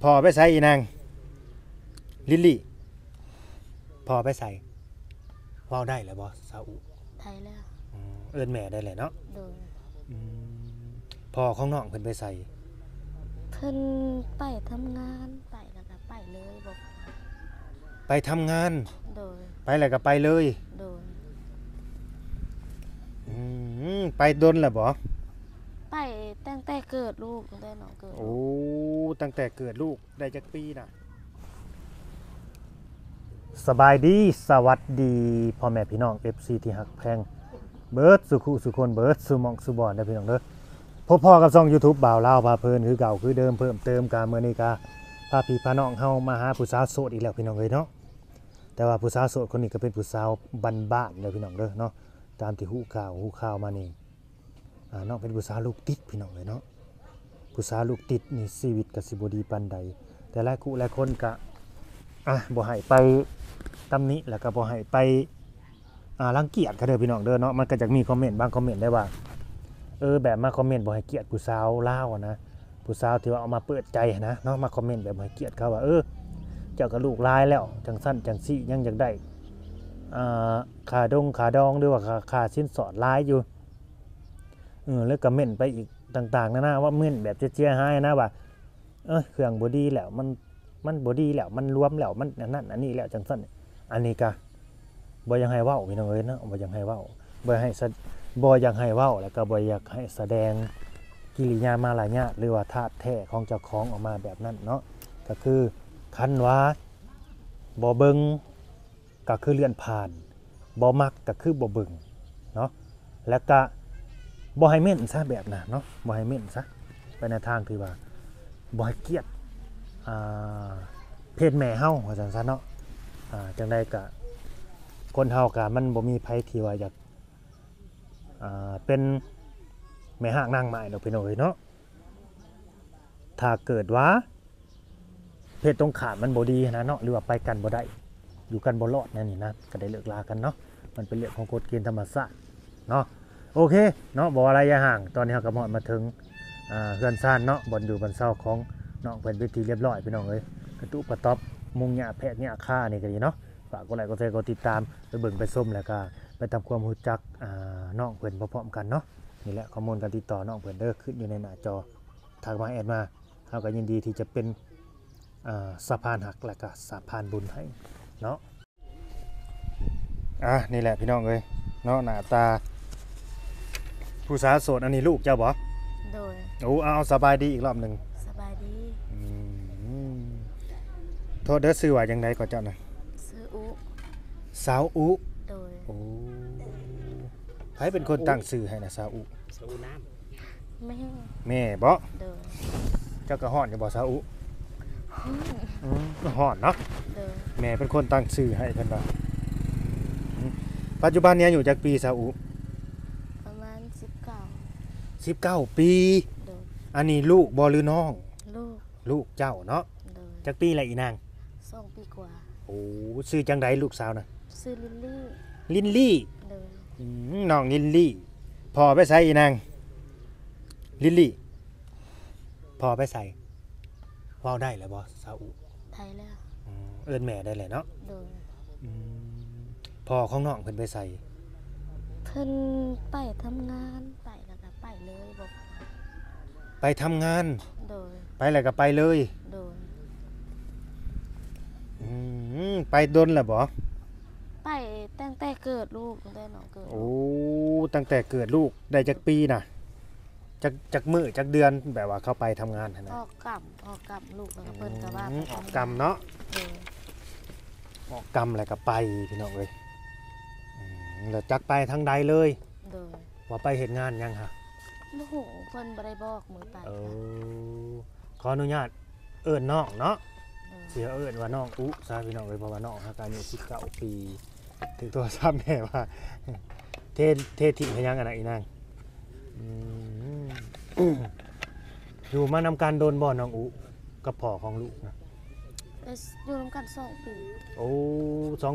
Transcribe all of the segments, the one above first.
ພໍ່ໄປໃສອີນາງ? ລິນລີ ພໍ່ໄປໃສ? ເວົ້າໄດ້ແລ້ວບໍ່ ຊາວອຸ? ໄດ້ແລ້ວ. ອືມ ເອີ້ນແມ່ໄດ້ແລ້ວເນາະ? ໂດຍ. ອືມ ພໍ່ຂອງນ້ອງເພິ່ນໄປໃສ? ເພິ່ນໄປທຳງານ ໄປແລ້ວກໍໄປເລີຍ ບໍ່ ໄປທຳງານ? ໂດຍ. ໄປແລ້ວກໍໄປເລີຍ? ໂດຍ. ອືມ ໄປດົນແລ້ວບໍ່? ໄປຕັ້ງແຕ່ເກີດລູກ ຕັ້ງແຕ່ນ້ອງເກີດ. ໂອ້ ຕັ້ງແຕ່ເກີດລູກ ໄດ້ຈັກປີນະ? ສະບາຍດີ ສະຫວັດດີ ພໍ່ແມ່ພີ່ນ້ອງ ເອັຟຊີ ທີ່ຮັກແພງ ເບິດສູ່ຄູ່ສູ່ຄົນ ເບິດສູ່ໝ່ອງສູ່ບ່ອນເດີພີ່ນ້ອງເດີ. ພົບພໍ້ກັບຊ່ອງຢູທູບ ບ່າວລາວພາເພີນ ຄືເກົ່າຄືເດີມ. ເພີ່ມເຕີມກະມື້ນີ້ກະພາພີ່ພານ້ອງເຮົາມາຫາຜູ້ສາວໂສດອີກແລ້ວພີ່ນ້ອງເອີຍເນາະ. ແຕ່ວ່າຜູ້ສາວໂສດຄົນນີ້ກະເປັນຜູ້ສາວບ້ານໆເດີພີ່ນ້ອງເດີເນາະ. ຕາມທີ່ຮູ້ຂ່າວ ຮູ້ຂ່າວມານີ້ ອ່າ ນ້ອງເປັນຜູ້ສາວລູກຕິດພີ່ນ້ອງເອີຍເນາະ. ຜູ້ສາວລູກຕິດນີ້ຊີວິດກໍຊິບໍ່ດີປານໃດ ແຕ່ຫຼາຍຄູ່ຫຼາຍຄົນກໍ ອ່າ ບໍ່ໃຫ້ໄປຕຳໜິ ແລ້ວກໍບໍ່ໃຫ້ໄປ ອ່າ ລັງກຽດເຂົາເດີພີ່ນ້ອງເດີເນາະ. ມັນກໍຈະມີຄອມເມັນບາງຄອມເມັນໄດ້ວ່າ ເອີ ແບບມາຄອມເມັນບໍ່ໃຫ້ກຽດຜູ້ສາວລາວຫັ້ນນະ ຜູ້ສາວທີ່ວ່າເອົາມາເປີດໃຈຫັ້ນນະເນາະ ມາຄອມເມັນແບບບໍ່ໃຫ້ກຽດເຂົາວ່າ ເອີ ເຈົ້າກໍລູກຫຼາຍແລ້ວ ຈັ່ງຊັ້ນຈັ່ງຊີ້ ຍັງຢາກໄດ້ ອ່າ ຄ່າດົງຄ່າດອງ ຫຼືວ່າຄ່າ ຄ່າສິນສອດຫຼາຍຢູ່ ເອີ ແລ້ວກໍເມັນໄປອີກຕ່າງໆນານາ ວ່າເມັນແບບເສຍຫາຍນະ ວ່າ ເອີ ເຄື່ອງບໍ່ດີແລ້ວ ມັນ ມັນບໍ່ດີແລ້ວ ມັນລວມແລ້ວ ມັນອັນນັ້ນອັນນີ້ແລ້ວ ຈັ່ງຊັ້ນ. ອັນນີ້ກະບໍ່ຢາກໃຫ້ເວົ້າພີ່ນ້ອງເອີຍເນາະ ບໍ່ຢາກໃຫ້ເວົ້າ ບໍ່ຢາກໃຫ້ສະ ບໍ່ຢາກໃຫ້ເວົ້າ ແລ້ວກໍບໍ່ຢາກໃຫ້ສະແດງກິລິຍາມາລະຍາດ ຫຼືວ່າທາດແທ້ຂອງເຈົ້າຂອງອອກມາແບບນັ້ນເນາະ. ກໍຄືຄັນວ່າບໍ່ເບິ່ງ ກໍຄືເລື່ອນຜ່ານ ບໍ່ມັກກໍຄືບໍ່ເບິ່ງເນາະ ແລ້ວກະບໍ່ໃຫ້ເມັ້ນຊະແບບນັ້ນເນາະ ບໍ່ໃຫ້ເມັ້ນຊະ ໄປໃນທາງທີ່ວ່າບໍ່ໃຫ້ກຽດ ອ່າ ເພດແມ່ເຮົາ ວ່າຊັ້ນຊະເນາະ. ອ່າ ຈັ່ງໃດກະ ຄົນເຮົາກະມັນບໍ່ມີໃຜທີ່ວ່າຢາກ ອ່າ ເປັນແມ່ຮ້າງນາງໝ້າຍດອກພີ່ນ້ອງເອີຍເນາະ. ຖ້າເກີດວ່າເພດຕົງຂ້າມມັນບໍ່ດີຫັ້ນນະເນາະ ຫຼືວ່າໄປກັນບໍ່ໄດ້ ຢູ່ກັນບໍ່ລອດແນວນີ້ນະ ກໍໄດ້ເລີກລາກັນເນາະ ມັນເປັນເລື່ອງຂອງກົດເກນທຳມະຊາດເນາະ. ໂອເຄເນາະ ບໍ່ວ່າໄລຍະຫ່າງ ຕອນນີ້ເຮົາກໍມາຮອດມາເຖິງ ອ່າ ເຮືອນຊານເນາະ ບ່ອນຢູ່ບ່ອນເຊົາຂອງນ້ອງເພິ່ນເປັນທີ່ລຽບຮ້ອຍພີ່ນ້ອງເອີຍ ກະຕຸກະຕອບ ມຸງຫຍ້າແພກຫຍ້າຄານີ້ກໍດີເນາະ. ຝາກກົດໄລ ກົດແຊ ກົດຕິດຕາມ ໄປເບິ່ງໄປຊົມ ແລ້ວກໍໄປທຳຄວາມຮູ້ຈັກ ອ່າ ນ້ອງເພິ່ນພ້ອມໆກັນເນາະ. ນີ້ແຫຼະ ຂໍ້ມູນການຕິດຕໍ່ນ້ອງເພິ່ນເດີ ຂຶ້ນຢູ່ໃນໜ້າຈໍ ທັກມາແອດມາ ເຮົາກໍຍິນດີທີ່ຈະເປັນ ອ່າ ສະພານຮັກ ແລະກະສະພານບຸນໃຫ້ເນາະ. ອ່າ ນີ້ແຫຼະພີ່ນ້ອງເອີຍເນາະ ໜ້າຕາຜູ້ສາວໂສດ. ອັນນີ້ລູກເຈົ້າບໍ່? ໂດຍ. ໂອ້ ເອົາ ສະບາຍດີອີກລອບໜຶ່ງ. ສະບາຍດີ. ອືມ ໂທດເດີ ຊື່ວ່າຈັ່ງໃດກໍເຈົ້ານະ? ຊື່ອຸ. ສາວອຸ. ໂດຍ. ໂອ້ ໃຜເປັນຄົນຕັ້ງຊື່ໃຫ້ນະ ສາວອຸ? ສາວອຸນ້ຳ. ແມ່. ແມ່ບໍ? ໂດຍ. ເຈົ້າກໍຮ້ອນຢູ່ບໍ ສາວອຸ? ຮ້ອນ. ອືມ ຮ້ອນເນາະ. ໂດຍ. ແມ່ເປັນຄົນຕັ້ງຊື່ໃຫ້ເພິ່ນວ່າ. ອືມ ປັດຈຸບັນນີ້ອາຍຸຈັກປີ ສາວອຸ? ປະມານສິບເກົ້າ. ສິບເກົ້າປີ. ໂດຍ. ອັນນີ້ລູກບໍ ຫຼືນ້ອງ? ລູກ. ລູກເຈົ້າເນາະ. ໂດຍ. ຈັກປີລະອີນາງ? ສອງປີກວ່າ. ໂອ້ ຊື່ຈັ່ງໃດລູກສາວນະ? ຊື່ລິນລີ. ລິນລີ. ໂດຍ. ອືມ ນ້ອງລິນລີ. ພໍ່ໄປໃສອີນາງ? ລິນລີ ພໍ່ໄປໃສ? ເວົ້າໄດ້ແລ້ວບໍ່ ສາວອຸ? ໄດ້ແລ້ວ. ອືມ ເອີ້ນແມ່ໄດ້ແລ້ວເນາະ. ໂດຍ. ອືມ ພໍ່ຂອງນ້ອງເພິ່ນໄປໃສ? ເພິ່ນໄປທຳງານ ໄປແລ້ວກໍໄປເລີຍ ບໍ່ ໄປທຳງານ. ໂດຍ. ໄປແລ້ວກໍໄປເລີຍ. ໂດຍ. ອືມ ໄປດົນແລ້ວບໍ່? ໄປຕັ້ງແຕ່ເກີດລູກ ຕັ້ງແຕ່ນ້ອງເກີດ. ໂອ້ ຕັ້ງແຕ່ເກີດລູກ ໄດ້ຈັກປີນະ? ຈັກ ຈັກມື້ຈັກເດືອນ ແບບວ່າເຂົາໄປທຳງານຫັ້ນນະ? ອອກກຳ ອອກກຳລູກ ແລ້ວກໍເພິ່ນກໍວ່າ ອືມ ໄປທຳງານ ອອກກຳເນາະ. ໂດຍ. ອອກກຳແລ້ວກໍໄປ ພີ່ນ້ອງເອີຍ. ອືມ ແລ້ວຈັກໄປທາງໃດເລີຍ. ໂດຍ. ວ່າໄປເຮັດງານຫຍັງຫະ? ບໍ່ຮູ້ ເພິ່ນບໍ່ໄດ້ບອກມື້ໄປ. ເອີ ຂໍອະນຸຍາດເອີ້ນນ້ອງເນາະ. ໂດຍ. ຊິເອີ້ນວ່ານ້ອງອຸຊະ ພີ່ນ້ອງເອີຍ ເພາະວ່ານ້ອງຫາກະອາຍຸສິບເກົ້າປີ. ຖືກໂທລະສັບແມ່ວ່າ ເທ ເທຖິ້ມໃຫ້ຫຍັງຫັ້ນນະອີນາງ? ອືມ ຢູ່ມານຳກັນດົນບໍ່ ນ້ອງອຸ ກັບພໍ່ຂອງລູກນະ? ເອີ ຢູ່ນຳກັນສອງປີ. ໂອ້ ສອງ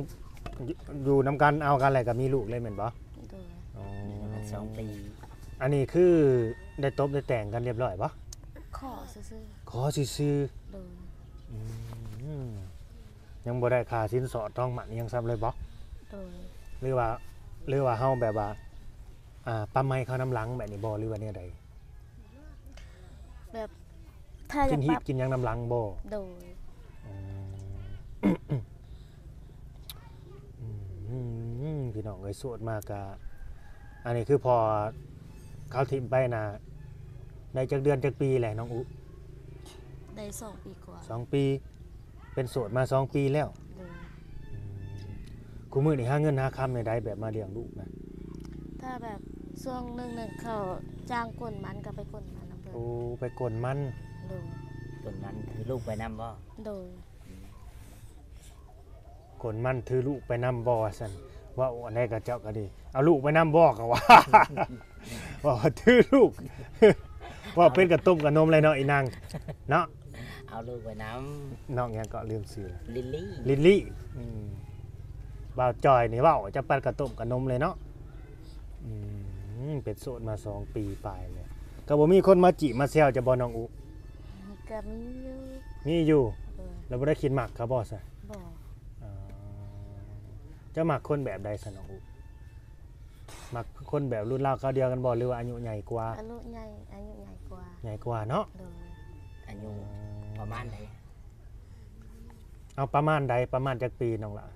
ຢູ່ນຳກັນ ເອົາກັນແລ້ວກໍມີລູກເລີຍແມ່ນບໍ່? ໂດຍ. ອໍ ຢູ່ນຳກັນສອງປີ. ອັນນີ້ຄືໄດ້ຕົບໄດ້ແຕ່ງກັນລຽບຮ້ອຍບໍ່? ຂໍຊື່ໆ. ຂໍຊື່ໆ. ໂດຍ. ຍັງບໍ່ໄດ້ຄ່າສິນສອດທອງໝັ້ນອີ່ຫຍັງຊ້ຳເລີຍບໍ່? ໂດຍ ຫຼືວ່າ ຫຼືວ່າເຮົາແບບວ່າ ອ່າ ປະໄໝເຂົານຳຫຼັງແບບນີ້ບໍ່ ຫຼືວ່າແນວໃດ? ແບບ ຖ້າຢາກ ກິນຮີດກິນຫຍັງນຳຫຼັງບໍ່? ໂດຍ ອືມ ອືມ ພີ່ນ້ອງເອີຍ ໂສດມາກະ ອັນນີ້ຄືພໍ່ເຂົາຖິ້ມໄປນະ ໄດ້ຈັກເດືອນຈັກປີແລ້ວນ້ອງອຸ? ໄດ້ສອງປີກວ່າ ສອງປີ ເປັນໂສດມາສອງປີແລ້ວ. ໂດຍ ອືມ ຄູ່ມື້ນີ້ຫາເງິນຫາຄຳແນວໃດ ແບບມາລ້ຽງລູກນະ? ຖ້າແບບຊ່ວງໜຶ່ງໆ ເຂົາຈ້າງກົນມັນ ກໍໄປກົນມັນນຳເພິ່ນ. ໂອ້ ໄປກົນມັນ. ໂດຍ ກົນມັນຖືລູກໄປນຳບໍ່? ໂດຍ ອືມ ກົນມັນຖືລູກໄປນຳບໍ່ວ່າຊັ້ນ ເວົ້າອັນໃດກັບເຈົ້າກໍດີ ເອົາລູກໄປນຳບໍ່ກໍວ່າ ເວົ້າວ່າຖືລູກ ເວົ້າເປັນກະຕົ້ມກະນົມເລີຍເນາະ ອີນາງເນາະ ເອົາລູກໄປນຳ. ນ້ອງຫຍັງເກາະ ລືມຊື່ລະ ລິນລີ ລິນລີ. ອືມ ບ່າວຈ່ອຍນີ້ເວົ້າຈະປັນກະຕົ້ມກະນົມເລີຍເນາະ. ອືມ ເປັນໂສດມາສອງປີປາຍແລ້ວ ກໍບໍ່ມີຄົນມາຈີບມາແຊວເຈົ້າບໍ່ນ້ອງອຸ? ກໍມີຢູ່ ມີຢູ່. ເອີ ແລ້ວບໍ່ໄດ້ຄິດມັກເຂົາບໍ່ຊະ? ບໍ່. ເຈົ້າມັກຄົນແບບໃດຊະນ້ອງອຸ? ມັກຄົນແບບລຸ້ນລາວຄາວດຽວກັນບໍ່ ຫຼືວ່າອາຍຸໃຫຍ່ກວ່າ? ອາຍຸໃຫຍ່ ອາຍຸໃຫຍ່ກວ່າ. ໃຫຍ່ກວ່າເນາະ. ໂດຍ ອາຍຸປະມານໃດ? ເອົາປະມານໃດ? ປະມານຈັກປີນ້ອງຫຼ້າ?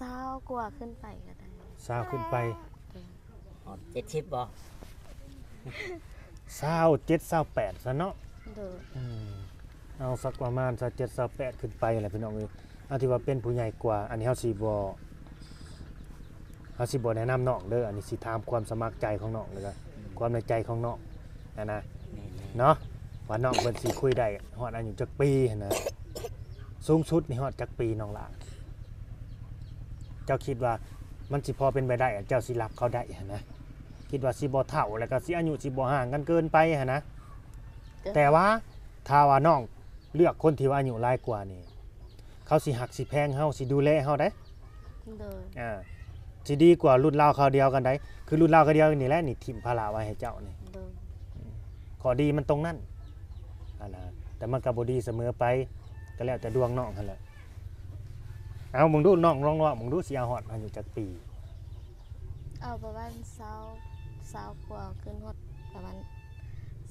ຊາວກວ່າຂຶ້ນໄປກໍໄດ້. ຊາວຂຶ້ນໄປ. ໂດຍ ຮອດເຈັດສິບບໍ່? ຊາວເຈັດ ຊາວແປດຊະເນາະ. ໂດຍ ອືມ ເອົາສັກປະມານຊາວເຈັດ ຊາວແປດຂຶ້ນໄປແຫຼະພີ່ນ້ອງເອີຍ. ອັນທີ່ວ່າເປັນຜູ້ໃຫຍ່ກວ່າ ອັນນີ້ເຮົາຊິບໍ່ ເຮົາຊິບໍ່ແນະນຳນ້ອງເດີ ອັນນີ້ຊິຖາມຄວາມສະໝັກໃຈຂອງນ້ອງ ແລ້ວກໍ ອືມ ຄວາມໃນໃຈຂອງນ້ອງຫັ້ນນະ. ແມ່ນໆ ເນາະ ວ່ານ້ອງເພິ່ນຊິຄຸຍໄດ້ຮອດອາຍຸຈັກປີຫັ້ນນະ? ສູງສຸດນີ້ຮອດຈັກປີນ້ອງຫຼ້າ? ເຈົ້າຄິດວ່າມັນຊິພໍເປັນໄປໄດ້ ເຈົ້າຊິຮັບເຂົາໄດ້ຫັ້ນນະ? ຄິດວ່າຊິບໍ່ເຖົ້າ ແລ້ວກໍຊິອາຍຸຊິບໍ່ຫ່າງກັນເກີນໄປຫັ້ນນະ? ແຕ່ວ່າຖ້າວ່ານ້ອງເລືອກຄົນທີ່ວ່າອາຍຸຫຼາຍກວ່ານີ້ ເຂົາຊິຮັກຊິແພງເຮົາ ຊິດູແລເຮົາໄດ໋. ໂດຍ ອ່າ ຊິດີກວ່າລຸ້ນລາວຄາວດຽວກັນໄດ໋. ຄືລຸ້ນລາວຄາວດຽວນີ້ແຫຼະ ນີ້ຖິ້ມພາລະໄວ້ໃຫ້ເຈົ້ານີ້. ໂດຍ ອືມ ຂໍ້ດີມັນຕົງນັ້ນຫັ້ນນະ ແຕ່ມັນກໍບໍ່ດີສະເໝີໄປ ກໍແລ້ວແຕ່ດວງນ້ອງຫັ້ນແຫຼະ. ເອົາເບິ່ງດູ ນ້ອງລອງເວົ້າເບິ່ງດູ ຊິເອົາຮອດອາຍຸຈັກປີ? ເອົາປະມານຊາວ ຊາວກວ່າ ຂຶ້ນຮອດປະມານ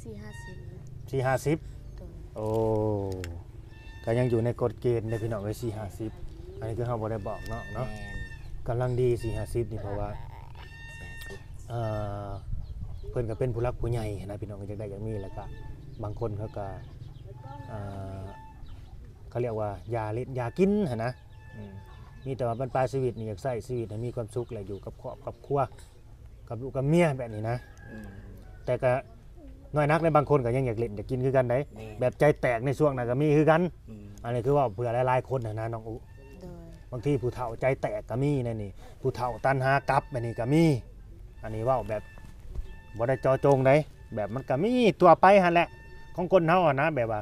ສີ່ຫ້າສິບ. ສີ່ຫ້າສິບ? ໂດຍ ໂອ້ ກໍຍັງຢູ່ໃນກົດເກນເດ້ພີ່ນ້ອງເອີຍ ສີ່ຫ້າສິບ. ອັນນີ້ຄືເຮົາບໍ່ໄດ້ບອກນ້ອງເນາະ. ແມ່ນ ກຳລັງດີ ສີ່ຫ້າສິບນີ້ ເພາະວ່າ ເອີ ເພິ່ນກໍເປັນຜູ້ຫຼັກຜູ້ໃຫຍ່ຫັ້ນນະ ພີ່ນ້ອງກໍຢາກໄດ້ຢາກມີ ແລ້ວກໍບາງຄົນເຂົາກໍ ເອີ ເຂົາເອີ້ນວ່າຢາເຫຼັ້ນຢາກິນຫັ້ນນະ. ອືມ ມີແຕ່ວ່າບັ້ນປາຍຊີວິດນີ້ຢາກໃຊ້ຊີວິດໃຫ້ມີຄວາມສຸກ ແລະ ຢູ່ກັບຄອບກັບຄົວ ກັບລູກກັບເມຍແບບນີ້ນະ. ອືມ ແຕ່ກໍນ້ອຍໜັກໃນບາງຄົນກໍຍັງຢາກເຫຼັ້ນຢາກກິນຄືກັນໄດ໋. ແມ່ນ ແບບໃຈແຕກໃນຊ່ວງນັ້ນກໍມີຄືກັນ. ອືມ ອັນນີ້ຄືເວົ້າເພື່ອຫຼາຍໆຄົນຫັ້ນນະນ້ອງອຸ. ໂດຍ ບາງທີຜູ້ເຖົ້າໃຈແຕກກໍມີໃນນີ້ ຜູ້ເຖົ້າຕັນຫາກັບແບບນີ້ກໍມີ. ອັນນີ້ເວົ້າແບບບໍ່ໄດ້ເຈາະຈົງໃດ໋ ແບບມັນກໍມີທົ່ວໄປຫັ້ນແຫຼະ ຂອງຄົນເຮົາຫັ້ນນະ ແບບວ່າ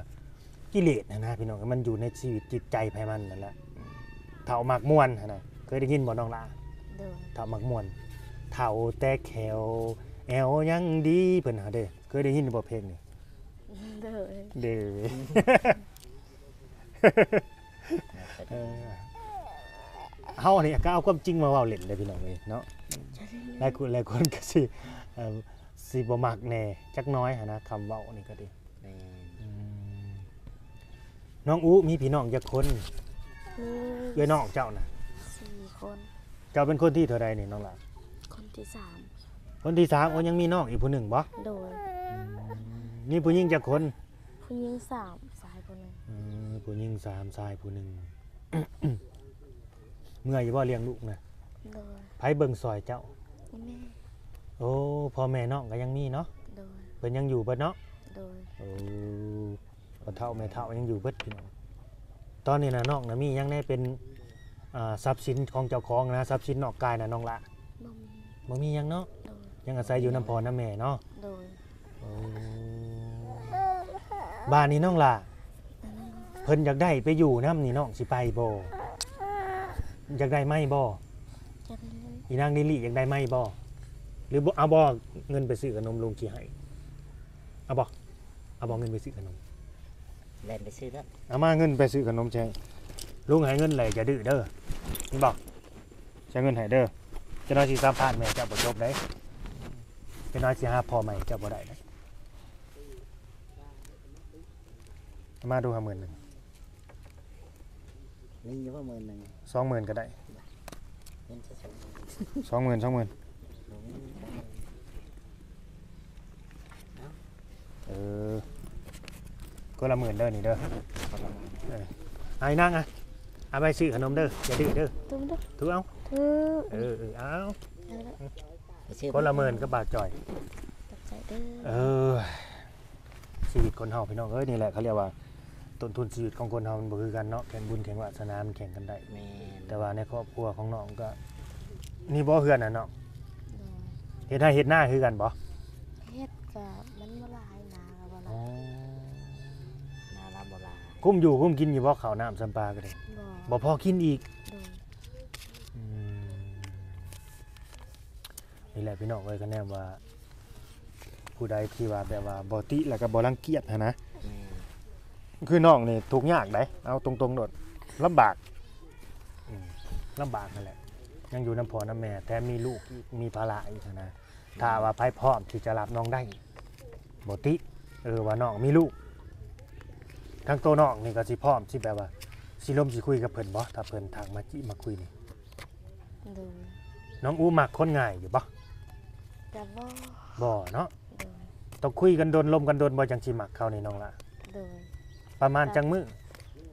ກິເລດຫັ້ນນະພີ່ນ້ອງ ມັນຢູ່ໃນຊີວິດຈິດໃຈໃຜມັນນັ້ນແຫຼະ. ເຖົ້າມັກມ່ວນຫັ້ນນະ ເຄີຍໄດ້ຍິນບໍ່ນ້ອງຫຼ້າ? ໂດຍ ເຖົ້າມັກມ່ວນ ເຖົ້າແຕ່ແຂ້ວແອວຍັງດີ ເພິ່ນຫາເດ້. ເຄີຍໄດ້ຍິນບໍ່ເພງນີ້? ໂດຍ ເດີ ເອີ ເຮົານີ້ກໍເອົາຄວາມຈິງມາເວົ້າເຫຼັ້ນເດ້ພີ່ນ້ອງເອີຍເນາະ. ຫຼາຍຄົນ ຫຼາຍຄົນກໍຊິ ເອີ ຊິບໍ່ມັກແດ່ຈັກໜ້ອຍຫັ້ນນະ ຄຳເວົ້ານີ້ກໍດີ. ແມ່ນ ອືມ ນ້ອງອຸມີພີ່ນ້ອງຈັກຄົນ? ມີ ເອື້ອຍນ້ອງເຈົ້ານະ? ສີ່ຄົນ. ເຈົ້າເປັນຄົນທີເທົ່າໃດນີ້ນ້ອງຫຼ້າ? ຄົນທີສາມ. ຄົນທີສາມ. ໂອ້ ຍັງມີນ້ອງອີກຜູ້ໜຶ່ງບໍ່? ໂດຍ ອືມ ມີຜູ້ຍິງຈັກຄົນ? ຜູ້ຍິງສາມ ຊາຍຜູ້ໜຶ່ງ. ອືມ ຜູ້ຍິງສາມ ຊາຍຜູ້ໜຶ່ງ. ເມື່ອຍຢູ່ບໍ່ລ້ຽງລູກນະ? ໂດຍ ໃຜເບິ່ງຊ່ອຍເຈົ້າ? ແມ່. ໂອ້ ພໍ່ແມ່ນ້ອງກໍຍັງມີເນາະ? ໂດຍ ເພິ່ນຍັງຢູ່ເບິດເນາະ? ໂດຍ ໂອ້ ພໍ່ເຖົ້າແມ່ເຖົ້າຍັງຢູ່ເບິດພີ່ນ້ອງ. ຕອນນີ້ນະ ນ້ອງນະມີຫຍັງແດ່ເປັນ ອ່າ ຊັບສິນຂອງເຈົ້າຂອງນະ? ຊັບສິນນອກກາຍນະນ້ອງຫຼ້າ? ບໍ່ມີ. ບໍ່ມີຫຍັງເນາະ? ໂດຍ ຍັງອາໄສຢູ່ນຳພໍ່ນຳແມ່ເນາະ? ໂດຍ ໂອ້ ບາດນີ້ນ້ອງຫຼ້າ ເພິ່ນຢາກໄດ້ໄປຢູ່ນຳນີ້ ນ້ອງຊິໄປບໍ່? ຢາກໄດ້ໄມ້ບໍ່? ຢາກໄດ້ໄມ້. ອີນາງລິລລີຢາກໄດ້ໄມ້ບໍ່? ຫຼືບໍ່ ເອົາບໍ່? ເງິນໄປຊື້ຂະໜົມ ລຸງຊິໃຫ້. ເອົາບໍ່? ເອົາບໍ່? ເງິນໄປຊື້ຂະໜົມ ແລ່ນໄປຊື້ເດີ. ເອົາມາ ເງິນໄປຊື້ຂະໜົມຊິໃຫ້. ລຸງໃຫ້ເງິນແລ້ວຢ່າດື້ເດີ ເຫັນບໍ່? ໃຊ້ເງິນໃຫ້ເດີ. ຈັກໜ້ອຍຊິສຳພາດແມ່ເຈົ້າບໍ່ຈົບເດ້. ຈັກໜ້ອຍຊິຫາພໍ່ໃໝ່ເຈົ້າບໍ່ໄດ້ເດ້. ເອົາມາດູຫາ ໝື່ນໜຶ່ງ. ມີຢູ່ບໍ່ ໝື່ນໜຶ່ງ? ສອງໝື່ນກໍໄດ້. ເງິນສະສົມ ສອງໝື່ນ ສອງໝື່ນ. ເອີ ຄົນລະໝື່ນເດີນີ້ເດີ. ເອີ ໃຫ້ນາງອະ ເອົາໄປຊື້ຂະໜົມເດີ ຢ່າດື້ເດີ. ຖືເອົາ ຖື ເອີ ເອີ ເອົາ ໄປຊື້ ຄົນລະໝື່ນກັບບ່າວຈ່ອຍ. ຂອບໃຈເດີ. ເອີ ຊີວິດຄົນເຮົາພີ່ນ້ອງເອີຍ ນີ້ແຫຼະເຂົາຮຽກວ່າ ຕົ້ນທຶນຊີວິດຂອງຄົນເຮົາມັນບໍ່ຄືກັນເນາະ ແຂ່ງບຸນແຂ່ງວາສະໜາມັນແຂ່ງກັນໄດ້. ແມ່ນ. ແຕ່ວ່າໃນຄອບຄົວຂອງນ້ອງກໍ ນີ້ບໍ່ເຮືອນນະນ້ອງ? ໂດຍ. ເຮັດໄຮ່ເຮັດນາຄືກັນບໍ່? ເຮັດ ກໍມັນບໍ່ຫຼາຍນາ ກໍບໍ່ຫຼາຍ. ອໍ ນາລາວບໍ່ຫຼາຍ. ກຸ້ມຢູ່ກຸ້ມກິນຢູ່ບໍ່ ເຂົ້ານ້ຳຊຳປາກໍໄດ້? ບໍ່. ບໍ່ພໍກິນອີກ? ໂດຍ. ອືມ ນີ້ແຫຼະພີ່ນ້ອງເອີຍ ຄະແນນວ່າ ຜູ້ໃດທີ່ວ່າແບບວ່າບໍ່ຕິແລ້ວກໍບໍ່ລັງກຽດຫັ້ນນະ. ແມ່ນ. ຄືນ້ອງນີ້ທຸກຍາກໃດ໋ ເອົາຕົງໆໂລດ ລຳບາກ. ອືມ ລຳບາກຫັ້ນແຫຼະ ຍັງຢູ່ນຳພໍ່ນຳແມ່ ແຖມມີລູກອີກ ມີພາລະອີກຫັ້ນນະ. ຖ້າວ່າໃຜພ້ອມທີ່ຈະຮັບນ້ອງໄດ້ ບໍ່ຕິ ເອີ ວ່ານ້ອງມີລູກ ທັງໂຕນ້ອງນີ້ກໍຊິພ້ອມ ຊິແບບວ່າ ຊິລົມຊິຄຸຍກັບເພິ່ນບໍ່ ຖ້າເພິ່ນທັກມາຈີບມາຄຸຍນີ້? ໂດຍ. ນ້ອງອູມັກຄົນງ່າຍຢູ່ບໍ່? ກໍບໍ່ ບໍ່ເນາະ. ໂດຍ. ຕ້ອງຄຸຍກັນດົນ ລົມກັນດົນບໍ່ ຈັ່ງຊິມັກເຂົານີ້ນ້ອງຫຼ້າ? ໂດຍ. ປະມານຈັກມື້?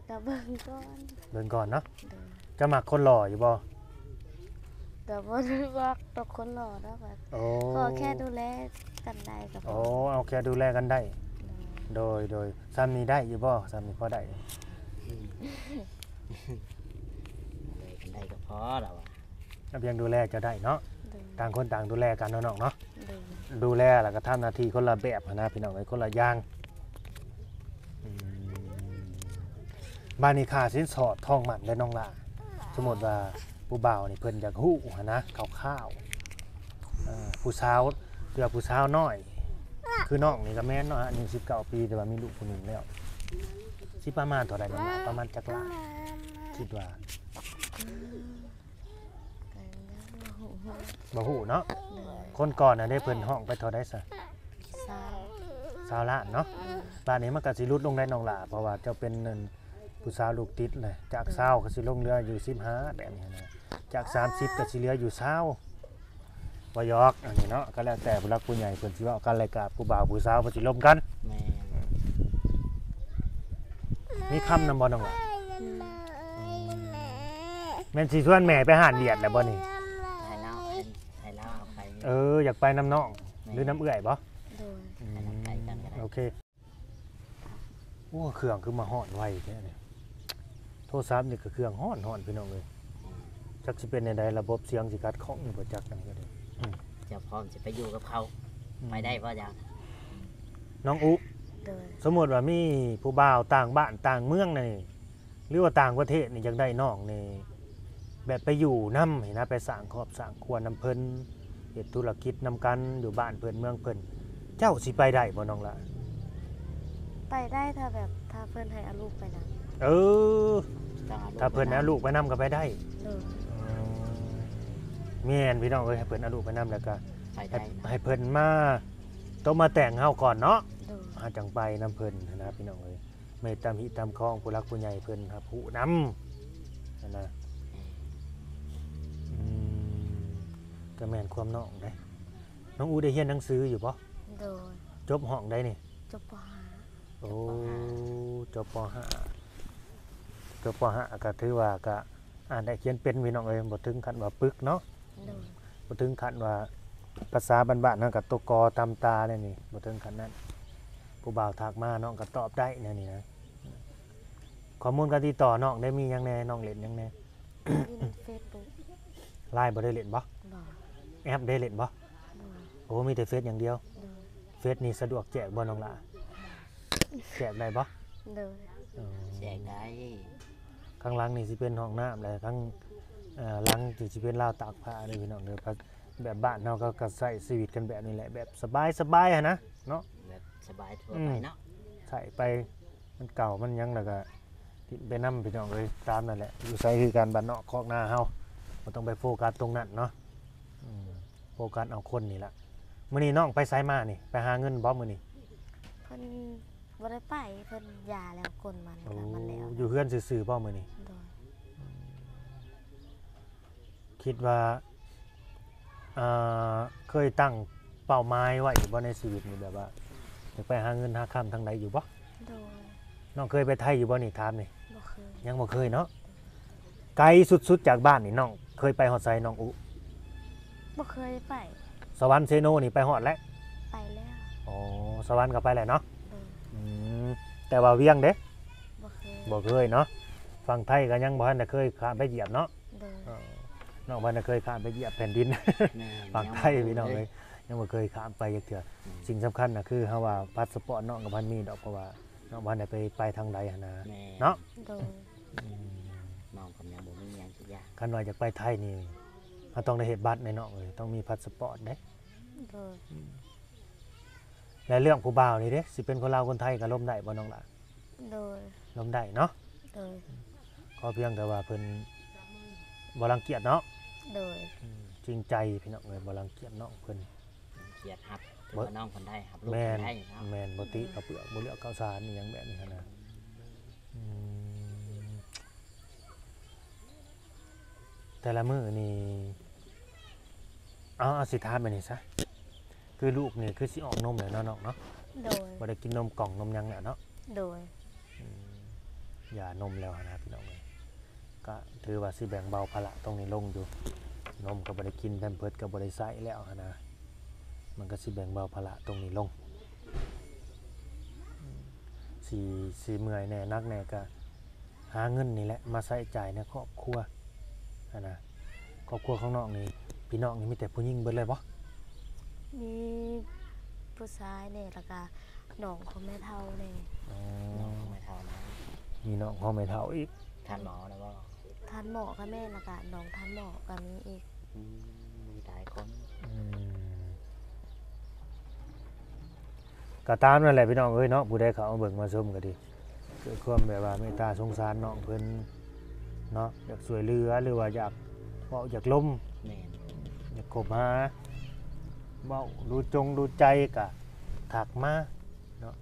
ກໍເບິ່ງກ່ອນ ເບິ່ງກ່ອນເນາະ. ໂດຍ. ເຈົ້າມັກຄົນຫຼໍ່ຢູ່ບໍ່? ກໍບໍ່ໄດ້ມັກດອກຄົນຫຼໍ່ດອກ ແບບ ໂອ້ ຂໍແຄ່ດູແລກັນໄດ້ກໍພໍ. ໂອ້ ເອົາແຄ່ດູແລກັນໄດ້. ໂດຍ ໂດຍ ໂດຍ. ສ່ຳນີ້ໄດ້ຢູ່ບໍ່? ສ່ຳນີ້ພໍໄດ້ ໄດ້ກໍພໍລະວ່າ ລະພຽງດູແລເຈົ້າໄດ້ເນາະ. ໂດຍ. ຕ່າງຄົນຕ່າງດູແລກັນເນາະນ້ອງເນາະ. ໂດຍ. ດູແລແລ້ວກໍທຳໜ້າທີ່ຄົນລະແບບຫັ້ນນະ ພີ່ນ້ອງເອີຍ ຄົນລະຢ່າງ. ອືມ ບາດນີ້ຄ່າສິນສອດທອງໝັ້ນເດ້ນ້ອງຫຼ້າ ສົມມຸດວ່າຜູ້ບ່າວນີ້ເພິ່ນຢາກຮູ້ຫັ້ນນະ ຄ່າວໆ ເອີ ຜູ້ສາວ ເທື່ອຜູ້ສາວນ້ອຍ ຄືນ້ອງນີ້ກໍແມ່ນເນາະ ອາຍຸສິບເກົ້າປີ ແຕ່ວ່າມີລູກຜູ້ໜຶ່ງແລ້ວ ຊິປະມານເທົ່າໃດນ້ອງຫຼ້າ? ປະມານຈັກລ້ານ ຄິດວ່າ? ກໍຍັງບໍ່ຮູ້ ບໍ່ຮູ້ເນາະ. ໂດຍ. ຄົນກ່ອນນະເດ້ ເພິ່ນຮ້ອງໄປເທົ່າໃດຊະ? ຊາວ ຊາວລ້ານເນາະ. ໂດຍ. ບາດນີ້ມັນກໍຊິຫຼຸດລົງໄດ້ນ້ອງຫຼ້າ ເພາະວ່າເຈົ້າເປັນ ອັນ ຜູ້ສາວລູກຕິດແຫຼະ ຈາກ ໂດຍ ຊາວກໍຊິລົງເຫຼືອຢູ່ສິບຫ້າແບບນີ້ນະ ຈາກສາມສິບກໍຊິເຫຼືອຢູ່ຊາວ. ບໍ່ຫຍອກ ອັນນີ້ເນາະ ກໍແລ້ວແຕ່ຜູ້ຫຼັກຜູ້ໃຫຍ່ເພິ່ນຊິເວົ້າກັນ ແລ້ວກໍຜູ້ບ່າວຜູ້ສາວເພິ່ນຊິລົມກັນ. ແມ່ນ. ມີຄຳນຳບໍ່ນ້ອງຫຼ້າ? ອືມ ແມ່ນຊິຊວນແມ່ໄປຮ້ານວຽດແລ້ວບໍ່ນີ້? ໃຫ້ລາວ ໃຫ້ລາວເອົາໄປ. ເອີ ຢາກໄປນຳນ້ອງ ແມ່ນ ຫຼືນຳເອື້ອຍບໍ່? ໂດຍ. ອືມ ໃຫ້ນຳໄປກັນກໍໄດ້. ໂອເຄ. ໂອ້ ເຄື່ອງຄືມາຮ້ອນໄວແທ້ນີ້ ໂທລະສັບນີ້ກໍເຄື່ອງຮ້ອນໆ ພີ່ນ້ອງເອີຍ. ອືມ ຈັກຊິເປັນແນວໃດ ລະບົບສຽງຊິຂັດຂ້ອງຢູ່ບໍ່ຈັກຫຍັງກໍໄດ້. ອືມ ເຈົ້າພ້ອມຊິໄປຢູ່ກັບເຂົາ ອືມ ໄປໄດ້ບໍ່ເຈົ້າ? ນ້ອງອຸ ໂດຍ ສົມມຸດວ່າມີຜູ້ບ່າວຕ່າງບ້ານຕ່າງເມືອງນີ້ ຫຼືວ່າຕ່າງປະເທດນີ້ ຢາກໄດ້ນ້ອງນີ້ ແບບໄປຢູ່ນຳຫັ້ນນະ ໄປສ້າງຄອບສ້າງຄົວນຳເພິ່ນ ເຮັດທຸລະກິດນຳກັນ ຢູ່ບ້ານເພິ່ນເມືອງເພິ່ນ ເຈົ້າຊິໄປໄດ້ບໍ່ນ້ອງຫຼ້າ? ໄປໄດ້ ຖ້າແບບ ຖ້າເພິ່ນໃຫ້ເອົາລູກໄປນຳ. ເອີ ຕ້ອງເອົາລູກ ຖ້າເພິ່ນໃຫ້ເອົາລູກໄປນຳກໍໄປໄດ້. ໂດຍ. ອືມ ແມ່ນ ພີ່ນ້ອງເອີຍ ໃຫ້ເພິ່ນເອົາລູກໄປນຳ ແລ້ວກໍ ໄປໄດ້ ໃຫ້ ໃຫ້ເພິ່ນມາຕົກມາແຕ່ງເຮົາກ່ອນເນາະ. ໂດຍ. ເຮົາຈັ່ງໄປນຳເພິ່ນຫັ້ນນະ ພີ່ນ້ອງເອີຍ. ແມ່ນຕາມຮີຕາມຄອງ ຜູ້ຫຼັກຜູ້ໃຫຍ່ເພິ່ນຮັບຮູ້ນຳຫັ້ນນະ. ອືມ ກໍແມ່ນຄວາມນ້ອງເດ້. ນ້ອງອູໄດ້ຮຽນໜັງສືຢູ່ບໍ່? ໂດຍ. ຈົບຫ້ອງໃດນີ້? ຈົບ ປ.ຫ້າ. ໂອ້ ຈົບ ປ.ຫ້າ ຈົບ ປ.ຫ້າ ກໍຖືວ່າກໍອ່ານໄດ້ຂຽນເປັນ ພີ່ນ້ອງເອີຍ ບໍ່ເຖິງຂັ້ນວ່າປຶກເນາະ. ໂດຍ. ບໍ່ເຖິງຂັ້ນວ່າ ພາສາບ້ານໆ ເຮົາກໍຕົວກໍຕຳຕາແນວນີ້ ບໍ່ເຖິງຂັ້ນນັ້ນ. ຜູ້ບ່າວທັກມາ ນ້ອງກໍຕອບໄດ້ແນວນີ້ນະ. ຂໍ້ມູນການຕິດຕໍ່ນ້ອງໄດ້ມີຫຍັງແດ່? ນ້ອງຫຼິ້ນຫຍັງແດ່? ຫຼິ້ນເຟສບຸກ. ລາຍບໍ່ໄດ້ຫຼິ້ນບໍ່? ບໍ່. ແອັບໄດ້ຫຼິ້ນບໍ່? ບໍ່. ໂອ້ ມີແຕ່ເຟສຢ່າງດຽວ. ໂດຍ. ເຟສນີ້ສະດວກແຈກບໍ່ນ້ອງຫຼ້າ? ແຈກໄດ້ບໍ່? ໂດຍ. ເອີ ແຈກໄດ້. ຂ້າງຫຼັງນີ້ຊິເປັນຫ້ອງນ້ຳ ແລະ ຂ້າງ ເອີ ຫຼັງທີ່ຊິເປັນລາວຕາກຜ້າເດີພີ່ນ້ອງເດີ. ແບບບ້ານເຮົາກໍ ກໍໃຊ້ຊີວິດກັນແບບນີ້ແຫຼະ ແບບສະບາຍໆ ຫັ້ນນະເນາະ ແບບສະບາຍທົ່ວໄປເນາະ. ອືມ ໃຊ້ໄປ ມັນເກົ່າມັນຫຍັງ ແລ້ວກໍ ຖິ້ມໄປນຳພີ່ນ້ອງເອີຍ. ຕາມນັ້ນແຫຼະ ຢູ່ໃສຄືກັນ ບ້ານນອກຄອກນາເຮົາ ບໍ່ຕ້ອງໄປໂຟກັສຕົງນັ້ນເນາະ. ອືມ ໂຟກັສເອົາຄົນນີ້ລະ. ມື້ນີ້ນ້ອງໄປໃສມານີ້? ໄປຫາເງິນບໍ່ມື້ນີ້? ເພິ່ນບໍ່ໄດ້ໄປ ເພິ່ນຢາແລ້ວ ກົນມັນ ໂອ້ ກໍມັນແລ້ວ. ຢູ່ເຮືອນຊື່ໆບໍ່ມື້ນີ້? ໂດຍ. ຄິດວ່າ ອ່າ ເຄີຍຕັ້ງເປົ້າໝາຍໄວ້ຢູ່ບໍ່ໃນຊີວິດນີ້ ແບບວ່າຢາກໄປຫາເງິນຫາຄຳທາງໃດຢູ່ບໍ່? ໂດຍ. ນ້ອງເຄີຍໄປໄທຢູ່ບໍ່ນີ້? ຖາມນີ້. ບໍ່ເຄີຍ. ຍັງບໍ່ເຄີຍເນາະ. ໄກສຸດໆຈາກບ້ານນີ້ ນ້ອງເຄີຍໄປຮອດໃສນ້ອງອຸ? ບໍ່ເຄີຍໄປ. ສະຫວັນເຊໂນນີ້ໄປຮອດແລ້ວ? ໄປແລ້ວ. ອໍ ສະຫວັນກໍໄປແລ້ວເນາະ. ໂດຍ. ອືມ ແຕ່ວ່າວຽງເດ້? ບໍ່ເຄີຍ. ບໍ່ເຄີຍເນາະ. ຝັ່ງໄທກໍຍັງບໍ່ທັນໄດ້ເຄີຍຂ້າມໄປຢຽບເນາະ. ໂດຍ. ເອີ ນ້ອງບໍ່ທັນໄດ້ເຄີຍຂ້າມໄປຢຽບແຜ່ນດິນ ແມ່ນ ຝັ່ງໄທ ພີ່ນ້ອງເອີຍ ຍັງບໍ່ເຄີຍຂ້າມໄປຈັກເທື່ອ. ອືມ ສິ່ງສຳຄັນນະ ຄືເຮົາວ່າພາສປອດນ້ອງກໍບໍ່ທັນມີດອກ ເພາະວ່ານ້ອງບໍ່ທັນໄດ້ໄປ ໄປທາງໃດຫັ້ນນະ. ແມ່ນ. ເນາະ. ໂດຍ. ອືມ ນ້ອງກໍຍັງບໍ່ມີຫຍັງຈັກຢ່າງ. ຄັນວ່າຢາກໄປໄທນີ້ ເຮົາຕ້ອງໄດ້ເຮັດບັດໃດ໋ນ້ອງເອີຍ ຕ້ອງມີພາສປອດເດ້. ໂດຍ. ອືມ ແລະເລື່ອງຜູ້ບ່າວນີ້ເດ້ ຊິເປັນຄົນລາວຄົນໄທກໍລົມໄດ້ບໍ່ນ້ອງຫຼ້າ? ໂດຍ. ລົມໄດ້ເນາະ. ໂດຍ. ຂໍພຽງແຕ່ວ່າເພິ່ນບໍ່ລັງກຽດເນາະ. ໂດຍ. ອືມ ຈິງໃຈພີ່ນ້ອງເອີຍ ບໍ່ລັງກຽດນ້ອງເພິ່ນ ກຽດຮັບ ຖືວ່ານ້ອງເພິ່ນໄດ້ ຮັບລູກເພິ່ນໄດ້ເນາະ. ແມ່ນ ບໍ່ຕິເຂົ້າເປືອກ ບໍ່ເລືອກເຂົ້າສານ ອີ່ຫຍັງແບບນີ້ຫັ້ນນະ. ອືມ ແຕ່ລະມື້ນີ້ ເອົາ ເອົາ ຊິຖາມແບບນີ້ຊະ ຄືລູກນີ້ຄືຊິອອກນົມແລ້ວເນາະນ້ອງເນາະ? ໂດຍ. ບໍ່ໄດ້ກິນນົມກ່ອງນົມຫຍັງແລ້ວເນາະ? ໂດຍ. ອືມ ຢານົມແລ້ວຫັ້ນນະພີ່ນ້ອງເອີຍ ກະຖືວ່າຊິແບ່ງເບົາພາລະຕົງນີ້ລົງຢູ່ ນົມກໍບໍ່ໄດ້ກິນ ແພມເພີດກໍບໍ່ໄດ້ໃຊ້ແລ້ວຫັ້ນນະ ມັນກໍຊິແບ່ງເບົາພາລະຕົງນີ້ລົງ. ອືມ ຊິ ຊິເມື່ອຍແດ່ ໜັກແດ່ ກະຫາເງິນນີ້ແຫຼະມາໃຊ້ຈ່າຍໃນຄອບຄົວຫັ້ນນະ. ຄອບຄົວຂອງນ້ອງນີ້ ພີ່ນ້ອງນີ້ມີແຕ່ຜູ້ຍິງເບິດເລີຍບໍ່? ມີຜູ້ຊາຍແດ່ ແລ້ວກະນ້ອງຂອງແມ່ເຖົ້າແດ່. ອໍ ນ້ອງຂອງແມ່ເຖົ້ານະ ມີນ້ອງຂອງແມ່ເຖົ້າອີກ. ທ່ານໝໍນະບໍ່? ທ່ານໝໍກໍແມ່ນ ແລ້ວກະນ້ອງທ່ານໝໍກໍມີອີກ. ອືມ ມີຫຼາຍຄົນ. ອືມ ກໍຕາມນັ້ນແຫຼະພີ່ນ້ອງເອີຍເນາະ ຜູ້ໃດເຂົ້າມາເບິ່ງມາຊົມກໍດີ ດ້ວຍຄວາມແບບວ່າເມດຕາສົງສານນ້ອງເພິ່ນເນາະ ຢາກຊ່ວຍເຫຼືອ ຫຼືວ່າຢາກເວົ້າຢາກລົມ. ແມ່ນ. ຢາກຄົບຫາ ເວົ້າດູຈົງດູໃຈກໍທັກມາເນາະ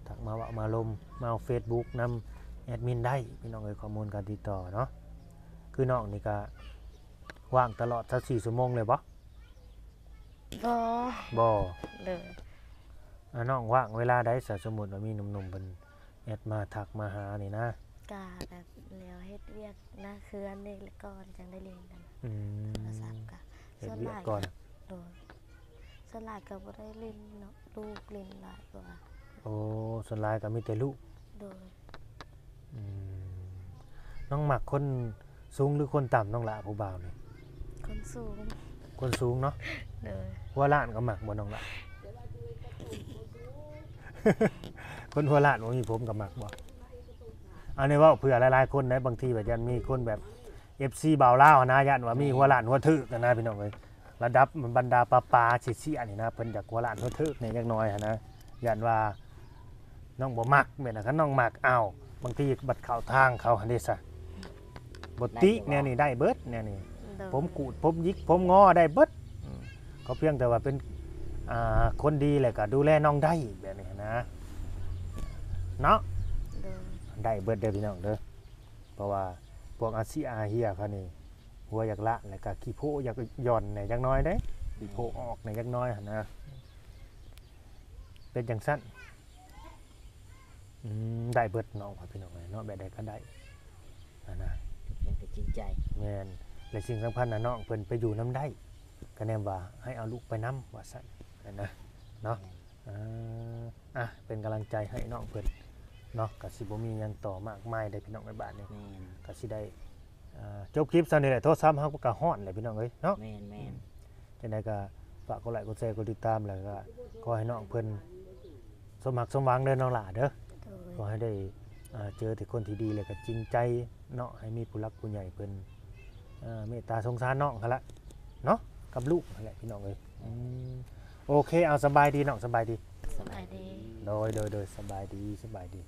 ທັກມາເວົ້າມາລົມ ມາເຟສບຸກນຳແອດມິນໄດ້ພີ່ນ້ອງເອີຍ ຂໍ້ມູນການຕິດຕໍ່ເນາະ. ຄືນ້ອງນີ້ກໍ ວ່າງຕະຫຼອດຊາວສີ່ຊົ່ວໂມງເລີຍບໍ່? ບໍ່ ບໍ່. ໂດຍ. ອາ ນ້ອງວ່າງເວລາໃດຊະ? ສົມມຸດວ່າມີໜຸ່ມໆເພິ່ນແອັດມາທັກມາຫານີ້ນະ. ກະແບບແນວເຮັດວຽກນະເຮືອນນີ້ແຫຼະກ່ອນ ຈັ່ງໄດ້ຫຼິ້ນກັນ. ອືມ ໂທລະສັບກະ ເຮັດວຽກກ່ອນ. ສ່ວນຫຼາຍກະ ໂດຍ ສ່ວນຫຼາຍກະບໍ່ໄດ້ຫຼິ້ນເນາະ ລູກຫຼິ້ນຫຼາຍກວ່າ. ໂອ້ ສ່ວນຫຼາຍກໍມີແຕ່ລູກ. ໂດຍ. ອືມ ນ້ອງມັກຄົນສູງຫຼືຄົນຕ່ຳ ນ້ອງຫຼ້າ ຜູ້ບ່າວນີ້? ຄົນສູງ. ຄົນສູງເນາະ. ໂດຍ. ຫົວລ້ານກໍມັກບໍ່ ນ້ອງຫຼ້າ? ຄົນຫົວລ້ານບໍ່ມີຜົມກໍມັກບໍ່? ອັນນີ້ເວົ້າເພື່ອຫຼາຍໆຄົນໄດ໋ ບາງທີວ່າຢ້ານມີຄົນແບບ ເອັຟຊີ ບ່າວລາວຫັ້ນນະ ຢ້ານວ່າມີ ອືມ ຫົວລ້ານຫົວຖືກຫັ້ນນະ ພີ່ນ້ອງເອີຍ. ລະດັບບັນດາປ້າໆເຊຍໆນີ້ນະ ເພິ່ນຢາກຫົວລ້ານຫົວຖືກແດ່ຈັກໜ້ອຍຫັ້ນນະ ຢ້ານວ່ານ້ອງບໍ່ມັກແມ່ນນະ. ຄັນນ້ອງມັກ ອ້າວ ບາງທີບັດເຂົ້າທາງເຂົາຫັ້ນເດຊະ ບໍ່ຕິ ໄດ້ຢູ່ບໍ່? ແນວນີ້ໄດ້ເບິດ ແນວນີ້. ໂດຍ. ຜົມກູດ ຜົມຫຍິກ ຜົມງໍໄດ້ເບິດ. ອືມ ຂໍພຽງແຕ່ວ່າເປັນ ອ່າ ຄົນດີ ແລ້ວກໍດູແລນ້ອງໄດ້ ແບບນີ້ຫັ້ນນະ ເນາະ. ໂດຍ. ໄດ້ເບິດເດີພີ່ນ້ອງເດີ ເພາະວ່າພວກອາຊີອາເຮຍເຂົານີ້ ຫົວຢາກລ້ານ ແລ້ວກໍຂີ້ໂພຢາກຢ່ອນແດ່ຈັກໜ້ອຍເດ້ ອືມ ຂີ້ໂພອອກແດ່ຈັກໜ້ອຍຫັ້ນນະ ເປັນຈັ່ງຊັ້ນ. ອືມ ໄດ້ເບິດນ້ອງ ພີ່ນ້ອງເອີຍເນາະ ແບບໃດກໍໄດ້ຫັ້ນນະ ເຫັນແຕ່ຈິງໃຈ. ແມ່ນ. ແລະສິ່ງສຳຄັນນະ ນ້ອງເພິ່ນໄປຢູ່ນຳໄດ້ ກໍແນມວ່າໃຫ້ເອົາລູກໄປນຳ ວ່າຊັ້ນຫັ້ນນະ ເນາະ. ແມ່ນ. ອ່າ ອ່ະ ເປັນກຳລັງໃຈໃຫ້ນ້ອງເພິ່ນເນາະ ກໍຊິບໍ່ມີຫຍັງຕໍ່ມາກມາຍເດ້ພີ່ນ້ອງເອີຍ. ບາດນີ້ ແມ່ນ ກໍຊິໄດ້ ອ່າ ຈົບຄລິບສ່ຳນີ້ແຫຼະ ໂທລະສັບເຮົາກໍຮ້ອນແຫຼະພີ່ນ້ອງເອີຍເນາະ. ແມ່ນໆ. ອືມ ຈັ່ງໃດກໍຝາກກົດໄລກົດແຊກົດຕິດຕາມ ແລ້ວກໍຂໍໃຫ້ນ້ອງເພິ່ນສົມຮັກສົມຫວັງເດີນ້ອງຫຼ້າເດີ. ໂດຍ. ຂໍໃຫ້ໄດ້ ອ່າ ເຈີແຕ່ຄົນທີ່ດີ ແລ້ວກໍຈິງໃຈເນາະ ໃຫ້ມີຜູ້ຫຼັກຜູ້ໃຫຍ່ເພິ່ນ ເອີ ເມດຕາສົງສານນ້ອງຫັ້ນລະເນາະ ກັບລູກຫັ້ນແຫຼະພີ່ນ້ອງເອີຍ. ອືມ ໂອເຄ ເອົາ ສະບາຍດີນ້ອງ ສະບາຍດີ. ສະບາຍດີ. ໂດຍ ໂດຍ ໂດຍ ສະບາຍດີ ສະບາຍດີ.